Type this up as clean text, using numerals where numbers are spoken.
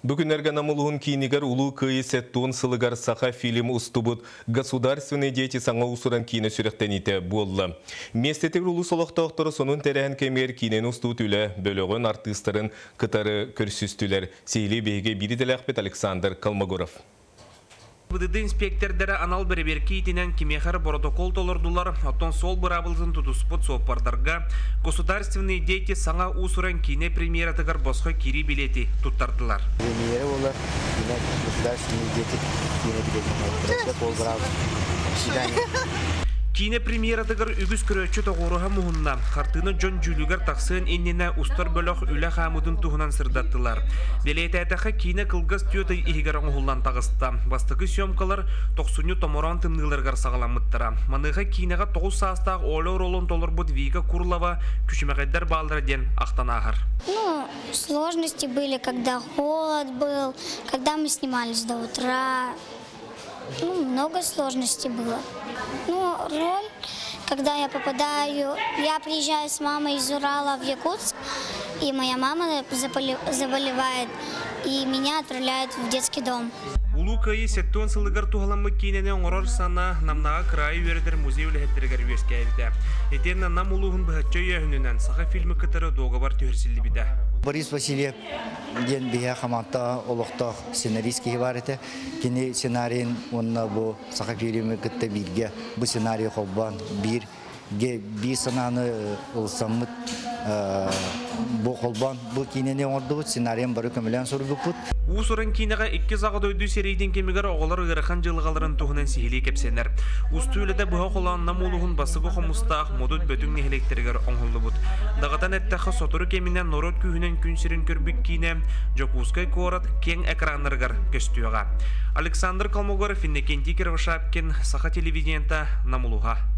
Бу күннэргэ Нам улууһун киинигэр Улуу Кыайыы 70 сылыгар Сахафильм устубут Государственные дети саҥа уус-уран киинэ сүрэхтэниитэ буолла. Миэстэтигэр улуус олохтоохторо сонун тэрээһин кэмигэр киинэни устубут үлэ бөлөҕүн артыыстарын кытары көрсүстүлэр. Сиһилии биһиги биир идэлээхпит Александр Колмогоров. ПДД инспиэктэрдэрэ анал бэрэбиэркэ иитинэн кимиэхэ эрэ боротокуол толордулар, оттон суол быраабылатын тутуспут суоппардарга «Государственные дети» саҥа уус-уран киинэ премьератыгар босхо киирии билиэти туттардылар. Премьера буолар киинэ «Государственные дети» киинэ билиэтин суол быраабыл. Свидание. Киинэ премьератыгар үгүс көрөөччү тоҕуоруһа муһунна. Хартыына дьон дьүүлүгэр тахсыан иннинэ устар бөлөх үлэ хаамыытын туһунан сырдаттылар. Бэлиэтээтэххэ, киинэ кылгас түөрт ый иһигэр оҥоһуллан таҕыста. Бастакы съемкалар тохсунньу томороон тымныыларыгар саҕаламмыттара. Маныаха киинэҕэ 9 саастаах Оля оруолун толорбут Вика Курлова күчүмэҕэйдэр бааллара диэн ахтан ааһар. Ну, сложности были, когда холод был, когда мы снимались до утра. Ну, много сложностей было. Ну, роль, когда я попадаю, я приезжаю с мамой из Урала в Якутск, и моя мама заболевает, и меня отправляют в детский дом. Улуу Кыайыы 70 сылыгар туһаламмыт киинэни оҥорор санаа Намнааҕы кыраайы үөрэтэр музей үлэһиттэригэр үөскээбитэ. Итиэннэ Нам улууһун быһаччы өйөөһүнүнэн Сахафильмы кытары дуогабар түһэрсиллибитэ. Борис Васильев диэн биһиэхэ Хамаҕатта олохтоох сценарист киһи баар этэ. Кини сценарийын уонна бу Сахафильмы кытта бииргэ бу сценарийы холбоон биир биир санааны ылсаммыт бу холбоон бу киинэни оҥордубут, сценарийын бары көмөлөөн суруйбуппут. Уус-уран киинэҕэ иккис Аҕа дойду сэриитин кэмигэр оҕолор ыарахан дьылҕаларын туһунан сиһилии кэпсэнэр. Устуу үлэтэ быһа холоон Нам улууһун Басыгы Хомустаах, Модут Бөтүҥ нэһилиэктэригэр оҥоһуллубут. Даҕатан эттэххэ, сотору кэминэн норуот күүһүнэн күн сирин көрбүт киинэ Дьокуускай куорат киэҥ экраннарыгар көстүөҕэ. Александр Колмогоров, Иннокентий Кривошапкин, Саха телевидениета, Нам улууһа.